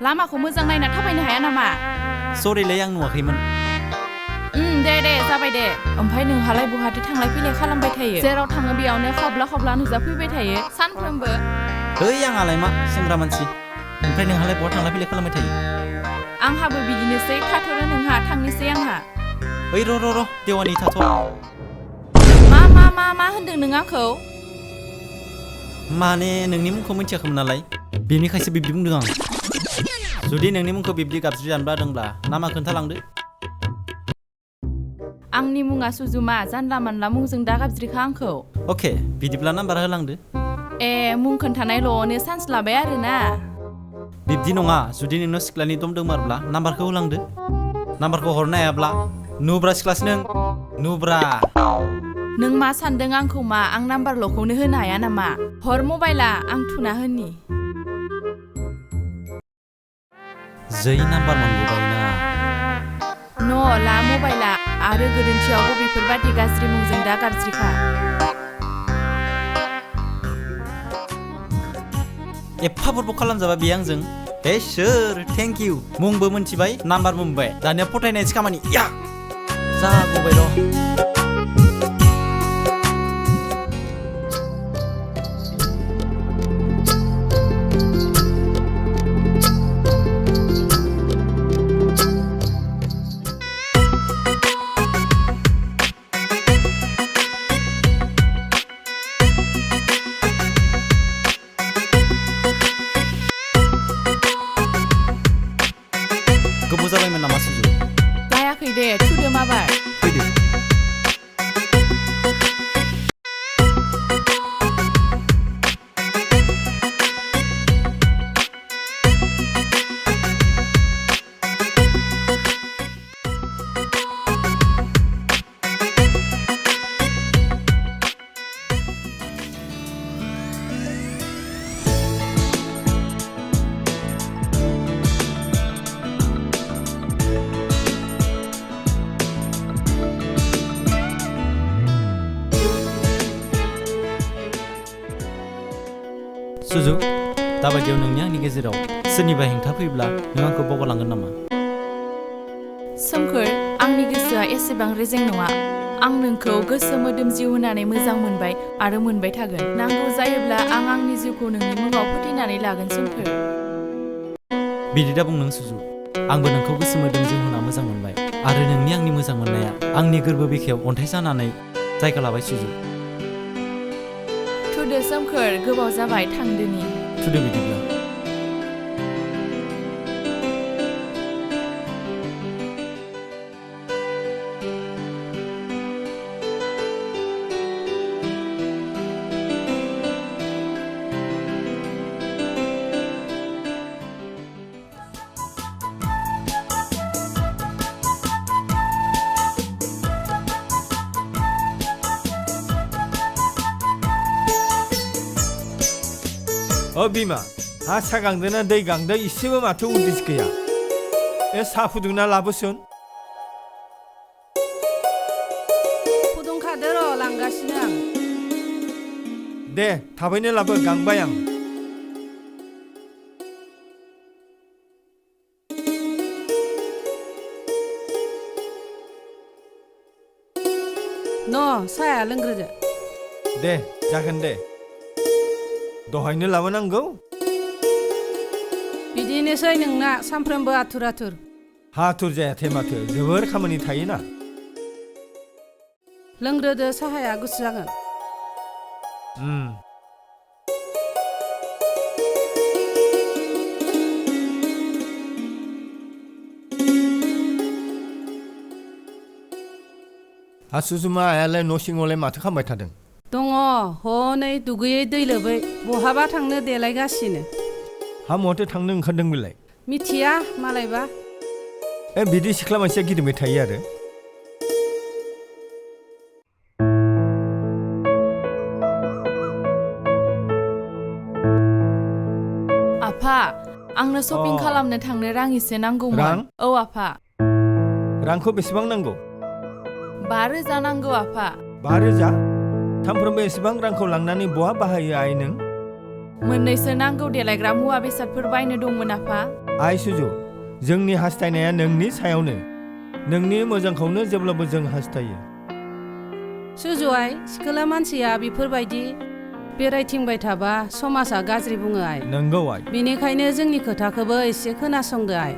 लामाखौ मोजां नायना थाबायनो हाया नामा? सरिलै आं नुवाखैमोन। दे जाबाय दे। ओमफ्राय नोंहालाय बहाथो थांलाय फैलाय खालामबाय थायो? जेराव थाङो बेयावनो खावब्ला नुजाफैबाय थायो सानफ्रोमबो। ओइ आंहालाय मा सेंग्रा मानसि। ओमफ्राय नोंहालाय बहा थांलाय फैलाय खालामबाय थायो? आंहाबो बिदिनोसै। थाथ'रो नोंहा, थांनोसै आंहा। ओइ र' देवानि थाथ'। मा होनदों नों आंखौ? माने नोंनि मुंखौ मिथियाखैमोन नालाय बेनिखायसो बिब्दि बुंदों आं। जुदि नोंनि मुंखौ बिब्दि गाबज्रि जानोबा दोंब्ला नामा खोन्थालांदो। आंनि मुङा सुजुमा। जानला मानला मुंजों दा गाबज्रिखा आंखौ। अके, बिदिब्ला नाम्बार होलांदो। मुं खोन्थानायल'नो चान्स लाबाय आरोना। बिब्दि नङा, जुदि नोंनाव सिख्लानि दम दंमारब्ला नाम्बारखौ होलांदो। नाम्बारखौ हरनो हायाब्ला नुब्रा सिख्लासो नों, नुब्रा। नों मा सानदों आंखौ मा? आं नाम्बारल'खौनो होनो हाया नामा? हर मबाइला, आं थुना होनि। जै नाम्बार मोनबोबायना। ला मबाइला, आरो गोरोन्थियावबो बेफोरबादि गाज्रि मुंजों दा गाबज्रिखा। एफा बरबक खालामजाबा बे आंजों? हे सोर, थेंक इउ। मुंबो मोनथिबाय, नाम्बारबो मोनबाय। दानिया फथायनायसो खामानि। या जागौबाय र'। गोबाव जाबायमोन नामा सुजु? जायाखै दे, थुदो माबार। फैदो। सुजु, दाबायदियाव नोंनि आंनि गेजेराव सोरनिबा हेंथा फैब्ला नों आंखौ बावगारलांगोन नामा? सोमखोर, आंनि गोसोआ एसेबां रेजें नङा। आं नोंखौ गोसो मोदोम जिउ होनानै मोजां मोनबाय आरो मोनबाय थागोन। नांगौ जायोब्ला आं आंनि जिउखौ नोंनि मुङाव फोथैनानै लागोन सोमखोर। बिदि दा बुं नों सुजु। आंबो नोंखौ गोसो मोदोम जिउ होना मोजां मोनबाय आरो नोंनि आंनि मोजां मोननाया आंनि गोरबो बिखायाव अन्थाइ जानानै जायगा लाबाय सुजु। थुदो सोमखोर, गोबाव जाबाय, थांदोनि। थुदो बिदिब्ला। बिमा, हा सा गांदोना दै गांदो इसेबो माथो उदिस गैया। साहा फुदुंना लाबोसुन। फुदुंखादो र', लांगासिनो आं। दे थाबैनो लाबो, गांबाय आं। साहाया लोंग्रोदो। दे जागोन दे। दहायनो लाबोनांगौ। बिदिनोसै नोंना सानफ्रोमबो आथुर। हाथुर जायाथै माथो, जोबोर खामानि थायोना। लोंग्रोदो, साहाया गुसु जागोन। सुजुमा आयालाय न' सिङावलाय माथो खालामबाय थादों? दङ, हनै दुगैयै दै लोबै बहाबा थांनो देलायगासिनो। माथो थांनो ओंखारदों बेलाय? मिथिया, मालायबा। बिदि सिख्ला मानसिया गिदिंबाय थायो आरो। आफा, आंनो शपिं खालामनो थांनो रां एसे नांगौमोन। रां? औ आफा। रांखौ बेसेबां नांगौ? 5,000 नांगौ आफा। 5,000? सानफ्रोमबो एसेबां रांखौ लांनानै बहा बाहायो आइ नों? मोननैसो नांगौ देलायग्रा मुवा बेसादफोर बायनो दंमोन आफा। आइ सुजु जोंनि हास्थायनाया नोंनि सायावनो नोंनि मोजांखौनो जेब्लाबो जों हास्थायो। सुजुआइ सिखोला मानसिया बेफोरबायदि बेरायथिंबाय थाबा समाजा गाज्रि बुङो आइ। नंगौ आइ। बेनिखायनो जोंनि खोथाखौबो एसे खोनासंदो आइ।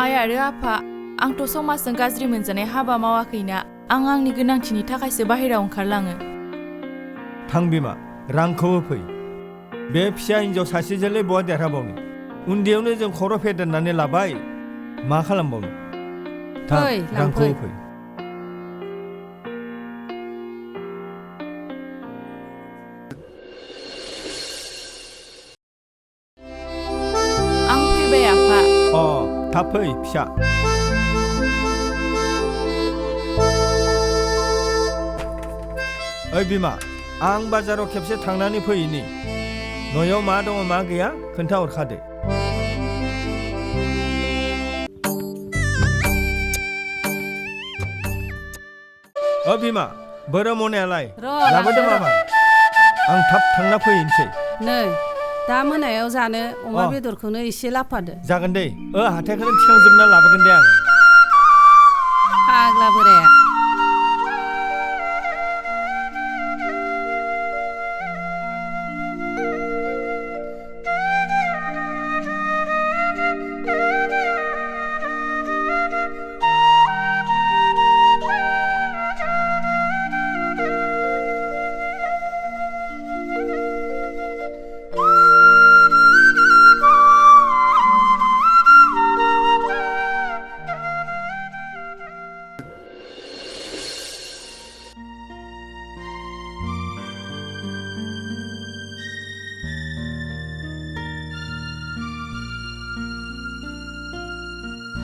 आइ आरो आफा, आंथ' समाजजों गाज्रि मोनजानाय हाबा मावाखैना। आं आंनि गोनांथिनि थाखायसो बाहेरायाव ओंखारलाङो। थां बिमा, रांखौ होफै। बे फिसा हिन्जाव सासेजोंलाय बहा देरहाबावनो? उन्दैयावनो जों खर' फेदेरनानै लाबाय, मा खालामबावनो? थां, फै, रांखौ लांफै। होफै। आं फैबाय आफा। थाब फै फिसा। ओइ बिमा, आं बाजाराव खेबसे थांनानै फैनि। न'याव मा दङ मा गैया खोन्थाहरखादो। बिमा, बोरो मनायालाय लाबोदो मामा। आं थाब थांना फैनोसै। नै दा मोनायाव जानो अमा बेदरखौनो एसे लाफादो। जागोन दे। हाथायखौनो थिखांजोबना लाबोगोन दे आं। फाग्ला बोराया।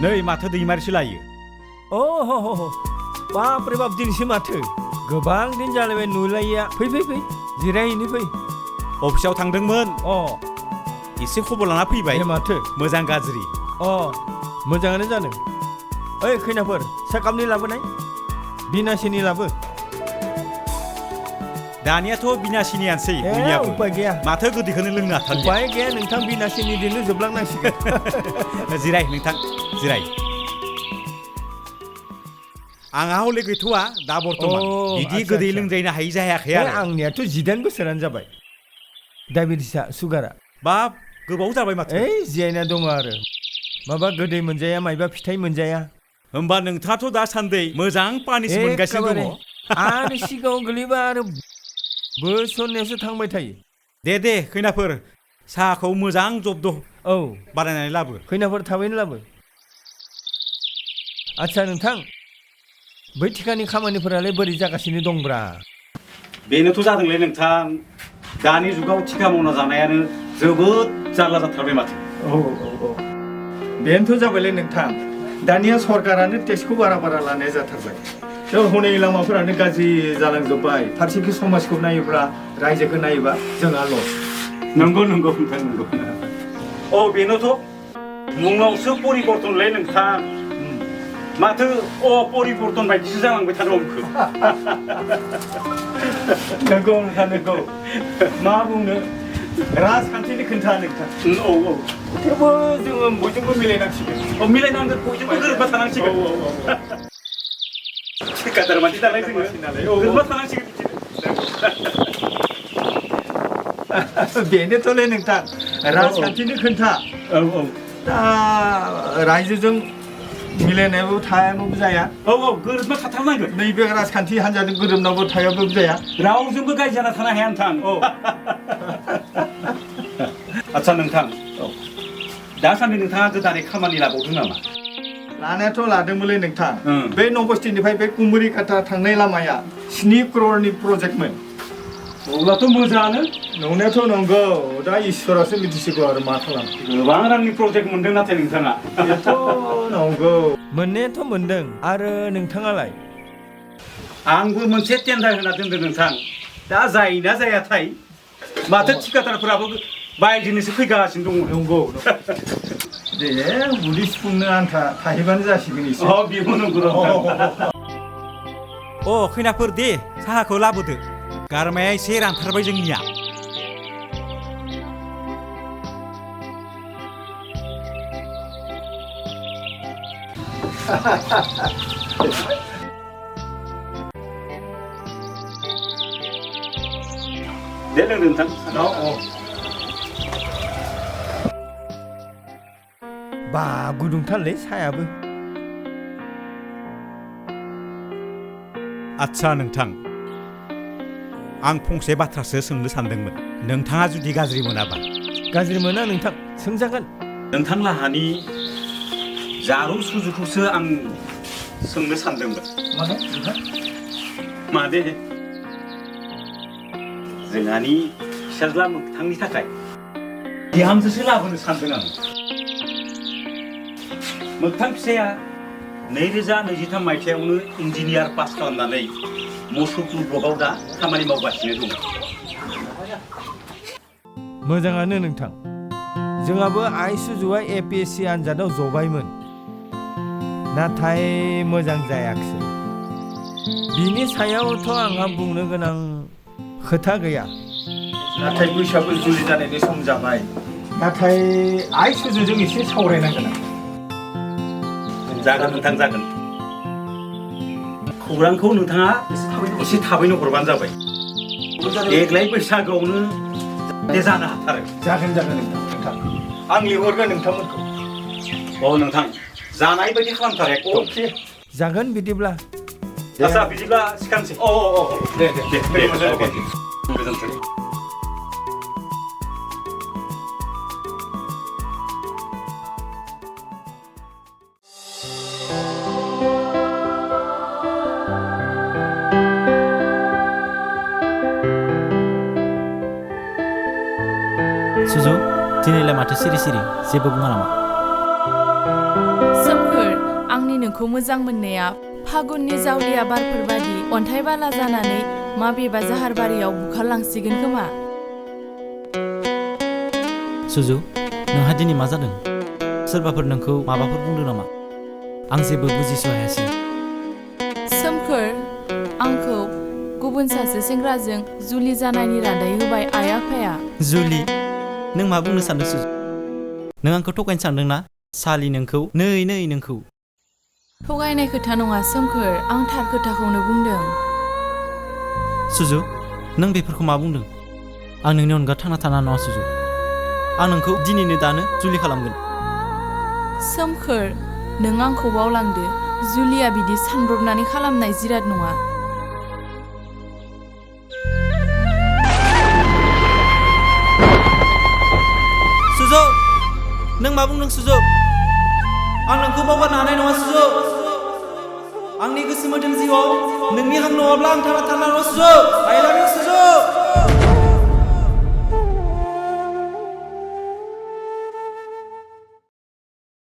नै माथो दैमारिसो लायो। बापरे बाप, दिनैसो माथो गोबां दिन जालायबाय नुलायैया। फै फै फै, जिरायहैनो फै। अफिसाव थांदोंमोन, एसे खबर लाना फैबाय। माथो मोजां गाज्रि। मोजाङानो जादों। ओइ खैनाफोर, साकामनि लाबोनाय, बिनासिनि लाबो। दानियाथ' बिनासिनियानोसै बयनियाबो। उपाय गैया। माथो गोदैखौनो लोंनो हाथारलिया। उपाय गैया नोंथां, बिनासिनिजोंनो जोबलांनांसिगोन। जिराय नोंथां, जिराय। आंहा हले गैथ'वा दा बर्थमान। बिदि गोदै लोंद्रायनो हायि जायाखै आरो। आंनियाथ' 18 बोसोरानो जाबाय। डायबेटिसआ, सुगारा। बाप, गोबाव जाबाय माथो। जिरायना दङ आरो। माबा गोदै मोनजाया, मायबा फिथाइ मोनजाया। होमबा नोंथाङाथ' दासान्दि मोजां पानिस मोनगासिनो दङ। आरो सिगाङाव गोलैबा आरो बोसोरनैयावसो थांबाय थायो। दे खैनाफोर, साहाखौ मोजां जब्द' बानायनानै लाबो। खैनाफोर थाबैनो लाबो। आच्छा नोंथां, बै थिखानि खामानिफोरालाय बोरै जागासिनो दंब्रा? बेनोथ' जादोंलै नोंथां, दानि जुगाव थिखा मावना जानायानो जोबोद जारला जाथारबाय माथो। बेनोथ' जाबायलै नोंथां, दानिया सरकारानो टेक्सखौ बारा लानाया जाथारबाय। हनै लामाफोरानो गाज्रि जालांजोब्बाय। फारसेखि समाजखौ नायोब्ला, रायजोखौ नायोबा जोंहा लस। नंगौ नोंथां, नंगौ। बेनोथ' मुङावसो परिबर्तनलै नोंथां, माथो परिबर्तन बायदिसो जालांबाय थादों आंखौ। नंगौ नोंथां, नंगौ। मा बुंनो, राजखान्थिनि खोन्था नोंथां। थेवबो जोङो बयजोंबो मिलायनांसिगोन। मिलायनांगोन, बयजोंबो गोरोबना थानांसिगोन। थिकादार मानसि नालाय जोङो, गोरोबना थानांसिगोन बिदिनो। बेनोथ'लै नोंथां, राजखान्थिनि खोन्था। दा रायजोजों मिलायनायाबो थायाबाबो जाया। गोरोबना थाथारनांगोन। नैबे राजखान्थि हान्जाजों गोरोबनाबो थायाबाबो जाया। रावजोंबो गाज्रि जाना थानो हाया नोंथां। आच्छा नोंथां, दासान्दि नोंथाङा गोदानै खामानि लाबावदों नामा? लानायाथ' लादोंमोनलै नोंथां। बे नबस्थिनिफ्राय बे कुमुरिकाटा थांनाय लामाया 7 क्ररनि प्रजेक्टमोन। अब्लाथ' मोजाङानो। नंनायाथ' नंगौ, दा इसोरासो मिथिसिगौ आरो मा खालाम। गोबां रांनि प्रजेक्ट मोनदों नाथाय नोंथाङा। बेथ' नंगौ, मोननायाथ' मोनदों। आरो नोंथाङालाय? आंबो मोनसे टेन्डार होना दोनदों नोंथां, दा जायोना जायाथाय। माथो थिकादारफोराबो बायजोनिसो फैगासिनो दङ। नंगौ। दे, उदै सुफुंनो आन्था थाहैबानो जासिगोन एसे। बेबो नंगौ। खैनाफोर दे, साहाखौ लाबोदो। गारमाया एसे रानथारबाय जोंनिया। 내 नोंथां बा गुदुंथारलै सायाबो आच्छा नोंथां आं फंसे बाथ्रासो सोंनो सानदोंमोन नोंथाङा जुदि गाज्रि मोनाबा गाज्रि मोना नोंथां सोंजागोन नोंथां लाहानि जारौ सुजुखौसो आं सोंनो सानदोंमोन माने नोंथां मादे जोंहानि फिसाज्ला मोगथांनि थाखाय बिहामजोसो लाबोनो सानदों आं मोगथां फिसाया 2023 मायथाइयावनो इन्जिनियार पास खालामनानै मसुलपुर ब्लकआव दा खामानि मावगासिनो दं मोजाङानो नोंथां जोंहाबो आइ सुजुआ APSC आनजादाव जबायमोन नाथाय मोजां जायाखिसै बिनि सायावथ' आंहा बुंनो गोनां खोथा गैया नाथाय बैसागु जुलि जानायनि सम जाबाय नाथाय आइ सुजुजों एसे सावरायनांगोन जागोन नोंथां जागोन खौरांखौ नोंथाङा एसे थाबैनो हरबानो जाबाय देग्लाय बैसागोआवनो जानो हाथारो जागोन नोंथां आं लिंहरगोन नोंथांमोनखौ औ नोंथां जानाय बायदि खालामथार एकदम अके जागोन बिदिब्ला आच्छा बिदिब्ला सिखारनोसै दे गोजोन्थों सुजु दिनैलाय माथो सिरि सिरि जेबो बुङा नामा सोमखोर आंनि नोंखौ मोजां मोननाया फागुननि जावलिया बारफोर बादि अन्थाइ बाला जानानै माबेबा जाहारबारियाव बुखारलांसिगोन खोमा सुजु नोंहा दिनै मा जादों सोरबाफोर नोंखौ माबाफोर बुंदों नामा आं जेबो बुजिस' हायासै सोमखोर आंखौ गुबुन सासे सेंग्राजों जुलि जानायनि रादाय होबाय आइ आफाया जुलि नों मा बुंनो सानदों सुजु नों आंखौ थगायनो सानदों ना सालि नोंखौ नै नोंखौ थगायनाय खोथा नङा सोमखोर आं थार खोथाखौनो बुंदों सुजु नों बेफोरखौ मा बुंदों आं नोंनि अनगा थांना थाना नङा सुजु आं नोंखौ दिनैनो दानो जुलि खालामगोन सोमखोर नों आंखौ बावलांदो जुलिया बिदि सानब्रबनानै खालामनाय जिराद नङा सुजु नों मा बुंदों सुजु आं नोंखौ बावगारनो हानाय नङा सुजु आंनि गोसो मोदोम जिउआव नोंनि हां नङाब्ला आं थांना थानो हानाय नङा सुजु